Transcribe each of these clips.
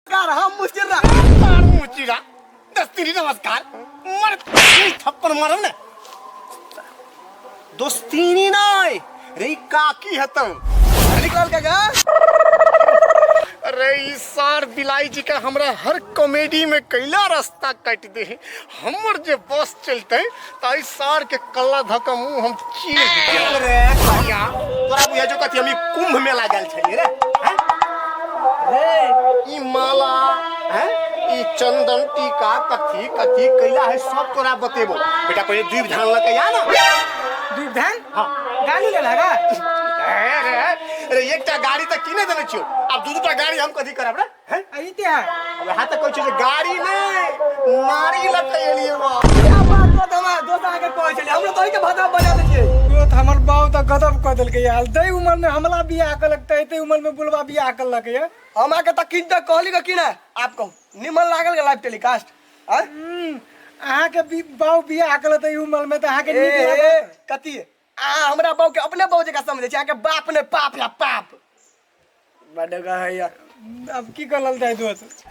नमस्कार, हम मुस्किरा मार मुचिरा दस्तीरी नमस्कार मर थप्पड़ मारब ने दोस्तीनी नहीं रे काकी हतम निकल के गा अरे ई सार बिलाई जी का हमरा हर कॉमेडी में कैला रास्ता काट दे है हमर जे बस चलते त ई सार के कल्ला धक्का मुंह हम चीर दिए रे कहिया तोरा बुझा जो कथी हम ई कुंभ मेला गेल छलियै रे हैं? रे ई माला हैं ई चंदन टीका कथी कथी कैला है सब तोरा बतेबो बेटा पहिले द्वीप धान लके आ ना दीप धान हाँ गाली ले लगा अरे अरे अरे एकटा गाड़ी तऽ किने देने छियौ आब दू दूटा गाड़ी हम कथी करब रे हैं अइते है वएह तऽ कहै छियौ जे गाड़ी नहि मारी लऽ के एलियै बा क्या बात बात हमरा दोस्त अहाँके कहै छलै हमरा तो के भाषा बजा दै छियै तो हमर बाप तऽ गजब कऽ देलकै यार दै उम्र में हमला बियाह कलक तऽ एते उम्र में बुलबा बियाह कलक ये हम अहाँके तऽ किन तऽ कहली के की ना आप कहू निमन लागल के लाइव टेलीकास्ट आँय? अहाँके बाऊ बियाह कलक तऽ ई उम्र में तऽ अहाँके नीक ए, लागत कथी अहाँ हमरा बाऊ के अपने बाऊ जकाँ समझै छी अहाँके बाप ने पाप या पाप बड कहैया अब की करल जाय दोस्त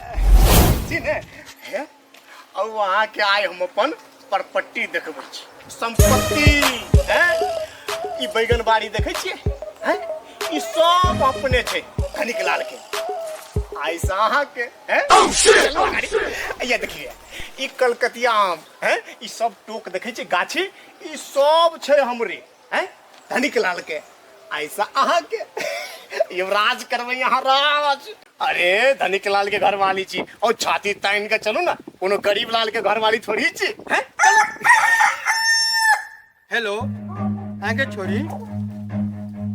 जी ने हे और वहाँ के आइ हम अपन प्रॉपर्टी देखबै छी संपत्ति हैं ई बैगन बाड़ी देखै छियै हैं ई सब अपने छै धनिक लाल के आइ से अहाँके हैं चलू अगाड़ी। ये देखिए ई कलकतिया आम हैं ई सब टोक देखै छियै गाछी ई सब छै हमरे हैं धनिक लाल के ऐसा अहाँके युवराज करबै अहाँ राज अरे धनिक लाल के घर वाली छी और छाती तानि के चलू ना कोनो गरीब लाल के घर वाली थोड़ी छी हैं चलू हेलो अहाँके छोरी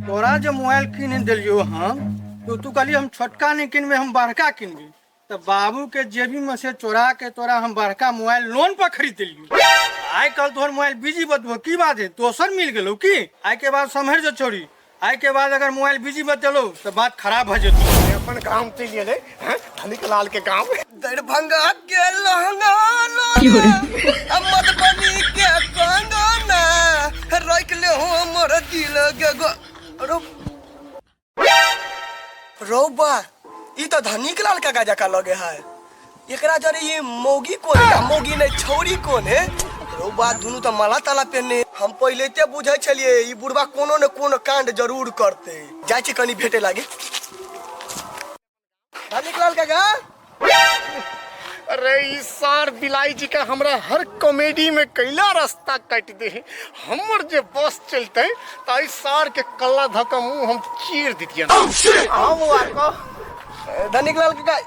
तोरा जे मोबाइल कीन देलियौ हम तो तू कहली हम छोटका नहीं किनबै हम बड़का किनबै तऽ बाबू के जेबी में से चोरा के तोरा हम बड़का मोबाइल लोन पर खरीद देलियौ आइ कल तोहर मोबाइल बिजी बतबो की बात है दोसर मिल गेलौ की आइ के बाद सम्हरि जो छोरी आइ के बाद अगर मोबाइल बिजी बतेलौ तऽ बात खराब भऽ जेतौ अपन गाम चलि एलै हैं धनिक लाल के गाम दरभंगा के लहंगा लाला, मधुबनी के कंगना रख ले हो मोर दिल के गो रो रौबा ई तो धनिक लाल काका जका लगे है एकरा जरे ये मौगी कोन है मौगी नहीं छौरी कोन है रौबा दुनू तो माला ताला पहने हम पहले ते बुझे छलिए ई बुढ़बा कोनो न कोनो कांड जरूर करते जाय छी कनी भेटे लागे धनिक लाल काका अरे ई सार बिलाई जी का हमरा हर कॉमेडी में कैला रास्ता काट दे है हमर जे बस चलते त ई सार के कल्ला धक्का मुंह हम चीर दितियन हाँ बौआ कह धनिक लाल काका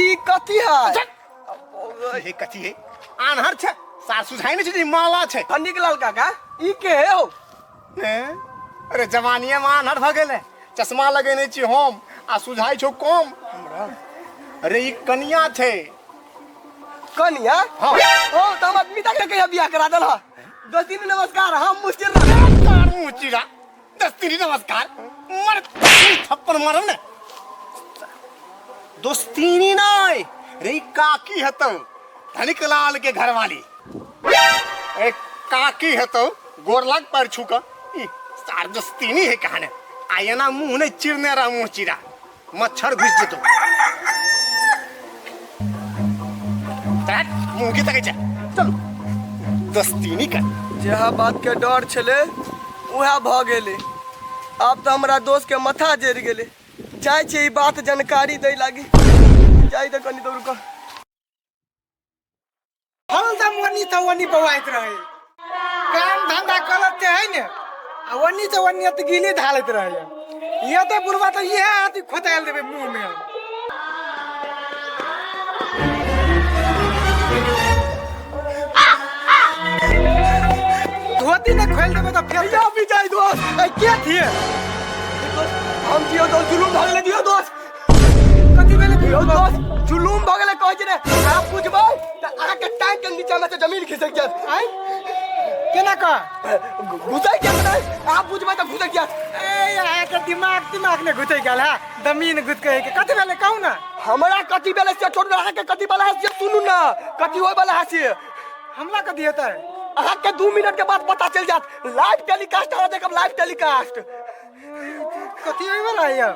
ई कथी है हे कथी है आन्हर छै सार सुझाइ नहि छै जे ई माला छै धनिक लाल काका ई के है हो हैं? अरे जवानिए में आन्हर भऽ गेलै चश्मा लगेने छी हम आ सुझाइ छौ कम अरे ई कनिया छै कनिया हाँ। हो तो हम आदमी तक कहिया बियाह करा देल दोस्ती नमस्कार हम मुश्किल नमस्कार मुँह चिरा दस्तीरी नमस्कार मर थप्पड़ मारब ने दोस्तीनी नहीं रे काकी हतौ धनिक लाल के घरवाली ए काकी हतौ गोर लाग पैर छू क ई सार दोस्तीनी है कहाने आ एना मुंह नहीं चिरने रह मुंह चिरा मच्छर घुस जेतो मुंह की तकै छै चलू दोस्तीनी का जहाँ बात के डर छलै उएह भऽ गेलै आब तऽ हमरा दोस्त के माथा जरि गेलै जाइ छै ई बात जानकारी दै लागी जाइ तऽ कनि दौड़ कऽ हरदम ओनी तऽ ओनी बौआइत रहे काम धंधा करत है ने आ ओनी तऽ ओनी तऽ गिली धालैत रहे ये तऽ बुढ़वा तऽ इएह अथी खोतायल देबै मुँह में धोती ने खोल देबै तऽ फेर या भी जाइ दोस्त ए, के थिए हम दियो दोस्त जुलूम भऽ गेलै दियो दोस्त कथी भेलै दियो दोस्त जुलूम भऽ गेलै कहै छै ने अहाँ बुझबै तऽ अहाँके टैंक के नीचा मे से जमीन खिसक जायत आँय केना कह घुसै जायत नहि अहाँ बुझबै तऽ घुसक जायत ए अहाँके दिमाग दिमाग ने घुसै गेल है जमीन घुस के कथी भेलै कहू ने हमरा कथी भेलै से छोड़ू अहाँके कथी भेलै से सुनू ने कथी होय वाला है से हमला कथी हेतै अहाँके 2 मिनट के बाद पता चलि जायत लाइव टेलीकास्ट अहाँ देखब लाइव टेलीकास्ट कथी होय वाला है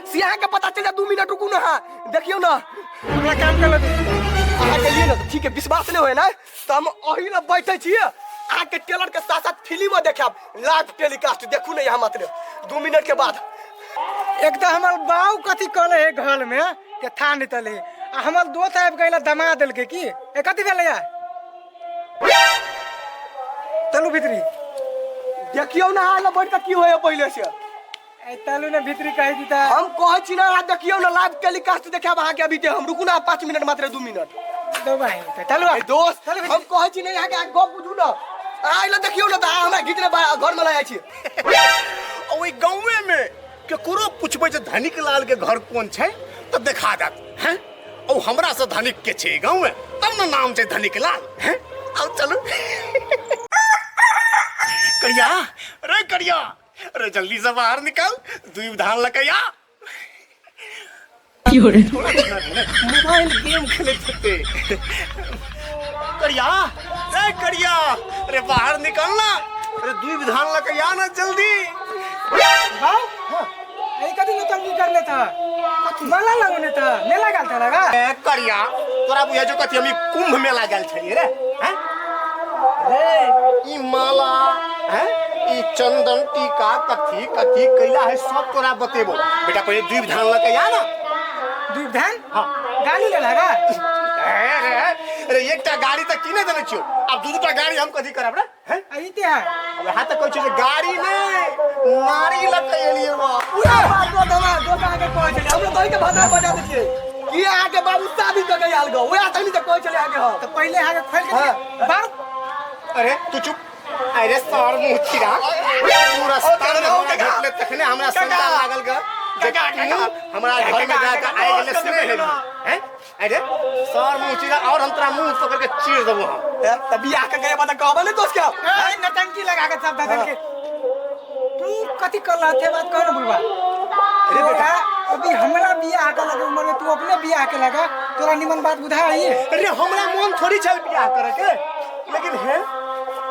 से अहाँके पता चलि जायत। 2 मिनट रुकू ना, अहाँ देखियौ ना। हमरा काम कर लेते। अहाँके लिए ना ठीक है, विश्वास नहीं होय ना तो हम अही लग बैठे छियै, अहाँके टेलर के साथ साथ फिल्म देखाब, लाइव टेलीकास्ट। देखू ना यहाँ मात्र 2 मिनट के बाद। एक तो हमर बाऊ कथी कहले है घर में के था नहीं तले, आ हमर दोस्त आबि गेल दमा देलकै की। ए कथी भेलै या? चलू भीतरी। देखियौ ना अहाँ लग बैठ के की होय पहिले से। ए तलू ने भीतरी कहि दीता। हम कहै छी ना, अहाँ देखियौ ना, लाइव टेलीकास्ट देखाब अहाँके अभी हम। रुकू ना 5 मिनट मात्र, 2 मिनट। दो भाई त चलू। ए दोस्त, चलू भीतरी। हम कहै छी नहीं अहाँके, अहाँ गप बुझू ना। अहाँ एला देखियौ ना तऽ अहाँ हमरा घीच ले घर में लऽ जाइ छी। ओहि गाँवे में केकरो पूछबै जे धनिक लाल के घर कोन छै तऽ देखा देत हैं। ओ हमरा से धनिक के छै गाँव में, तब ने नाम छै धनिक लाल हैं। आओ चलू। करिया रे करिया, अरे जल्दी से बाहर निकल, दुई धान लकैया। मोबाइल गेम खेलैत हेतै। करिया रे करिया, अरे बाहर निकल ना, अरे दुई धान लकैया ना जल्दी। बाऊ ए कथी नौटंकी करले था? माला लगौने था, मेला गेल था लगा। ए करिया, तोरा बुझै छौ कथी हम ई कुंभ मेला गेल छलियै रे हैं? रे ई माला हैं, ई चंदन टीका कथी कथी कैला है सब तोरा बतेबो। बेटा पहिले दुई धान लके आ ना। दुई धान? हाँ। गाड़ी ले लगा। रे रे एकटा गाड़ी तऽ किने देने छियौ, आब दू दूटा गाड़ी हम कथी करब रे हैं? आ ई ते है। अब यहाँ तऽ कहै छियौ जे गाड़ी नहि नारी लके एलियै बा। पूरा बात दोस्त हमरा दोस्त अहाँके कहै छलै, हमरा दही के भात बजा दै छियै कि अहाँके बाबू शादी कऽ के आयल गो, वएह तखनी तऽ कहै छलै अहाँके हम। तऽ पहिले अहाँके खोलि के हाँ। बाऊ। अरे तू चुप। अरे सर मुँह चिरा, तू रास्ता में हमरा भेटले तखने हमरा शंका लागल ग जे तू हमरा घर में जाके आइ गेले से नहि हेबी हैं। अरे सर मुँह चिरा, और हम तोरा मुँह पकड़ के चीर देबो हम। तऽ बियाह के गए तऽ कहबै ने दोस्त के। ए नौटंकी लगा के सब बदल के तू कथी कर रहा थे बात कह ना बुलवा। अरे बेटा अभी हमरा बियाह के लगे उम्र में तू अपने बियाह के लगा, तोरा निमन बात बुझा आई। अरे हमरा मन थोड़ी छल बियाह करे के, लेकिन हे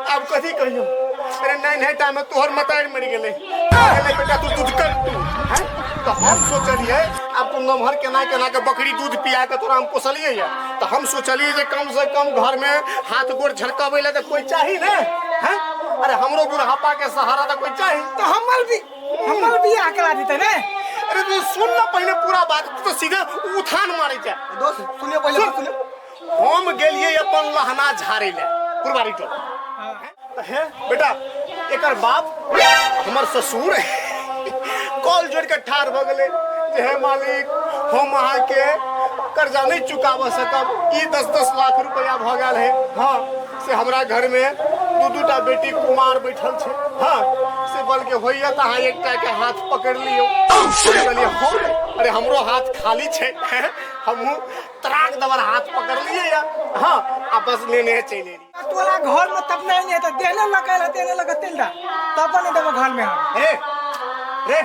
अब कथी कहियो। अरे नहीं नहीं टाइम में तोहर मतार मरि गेलै, अरे बेटा तू दूध कर तू हैं। तो हम सोचलिए अब तू नमहर केना केना के बकरी दूध पिया के तोरा हम पोसलिए या, तो हम सोचलिए जे कम से कम घर में हाथ गोड़ झड़काबै ला तऽ कोई चाही ने हैं। अरे हमरो बुढ़ापा के सहारा तऽ कोई चाही। तो हमर बियाह करा देते ने। अरे तू सुन ना पहले पूरा बात, तू तो सीधे उठान मारे जा। दोस्त सुनियो पहले, सुनियो। हम गेलिए अपन लहना झाड़े ले पुरबारी टोल। हे बेटा एकर बाप हमर ससुर कॉल जोड़ के ठाढ़ भऽ गेलै जे हे मालिक हम अहाँके कर्जा नहीं चुकाबऽ सकब, ई 10-10 लाख रुपया भऽ गेल है। हाँ से हमरा घर में 2-2 टा बेटी कुमार बैठल छै, हाँ से बल्कि होइए तऽ अहाँ एकटा के हाथ पकड़ि लियौ। कहलियै हम, अरे हमरो हाथ खाली छै, हमहूँ तराक दबर हाथ पकड़लियै या हाँ आ बस लेने चलि एलियै। तोरा घर में तब नहीं है तो देने लगे देने लगे तेल दा तब नहीं देबो घर में हम। रे रे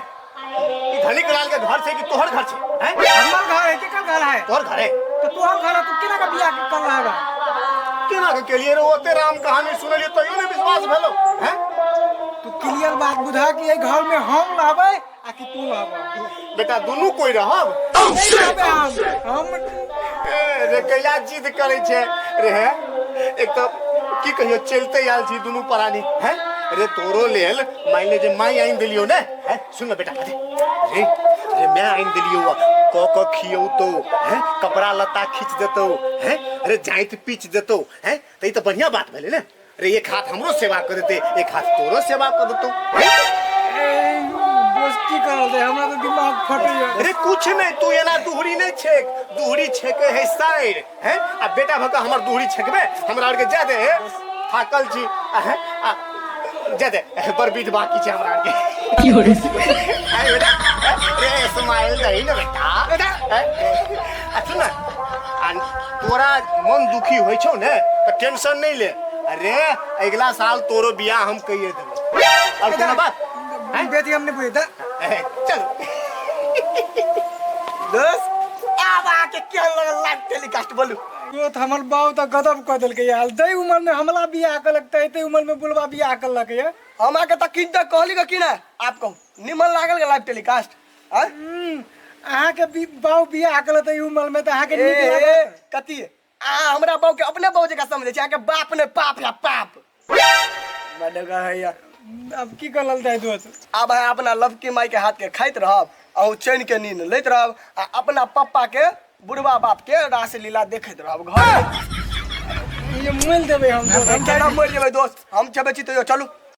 ई धनिक लाल के घर छै कि तोहर घर छै? हैं? हमर घर है, केकर घर है? तोहर घर है। तो तोहर घर है, तू केना के बियाह कर रहा है? केना के केलिए रे? ओते राम कहानी सुनलिए तैयो नहीं विश्वास भेलो हैं? तू क्लियर बात बुझा कि एहि घर में हम रहबै आ कि तू रहबै? बेटा दुनू कोई रहब। नहीं रहबै हम। ए, रे कैला जिद करै छै रे हे? एक तो की कहियो चलते आयल छी दुनू प्राणी हैं। रे तोरो लेल मान ले जे माई आनि देलियो ने हैं, सुन ना बेटा, अरे रे रे मैं आनि देलियो क क खियौ तो हैं, कपड़ा लत्ता खींच देतौ हैं, अरे जाइत पीच देतौ हैं, त ई त बढ़िया बात भेलै ने। रे एक हाथ हमरो सेवा कर देते, एक हाथ तोरो सेवा कर देतौ। दोस्त की करल दे, हमरा तो दिमाग फटैया। अरे कुछ नहीं, तू एना दुहरी नहीं छेक, दुहरी छेके है साइड हैं, आ बेटा भका हमर दुहरी छेकबे, हमरा आर के जा दे, थाकल छी हैं, आ जा दे, बड़ बीज बाकी छे हमरा आर के। आय बेटा, रे स्माइल दही ना बेटा। बेटा। आ सुन ना, आ तोरा मन दुखी होय छौ ने त टेंशन नहीं ले, अरे अगला साल तोरो बियाह हम कहिए देबो। और कोनो बात? बेटी हमने पूछे था। चल दोस्त आब आके केहन लगल लाइव टेलीकास्ट बोलू? तो हमर बाऊ तो गदब कऽ देलकै यार, दई उम्र में हमला बियाह कर लगता है, उम्र में बुलवा बियाह कर लगे है। हम आके त किन तक कहली कि ना आप कहू निमन लागल लाइव टेलीकास्ट? अहाँके बी बाउ बियाह केलक तऽ ई उमर में तऽ अहाँके नीक ए, लागत। कथी अहाँ हमरा बाऊ के अपने बाऊ जकाँ समझै छी? अहाँके बाप ने पाप या पाप बडगा है या। अब की करल जाय दोस्त? आब अहाँ अपना लवकी माई के हाथ के खाइत रहब, अहूँ चैन के नींद लैत रहब आ अपना पप्पा के बुढ़वा बाप के रास लीला देखैत रहब घर। ये मोल देबै हम दोस्त। हम केना मरि जेबै दोस्त? हम चबै छी तैयो चलू।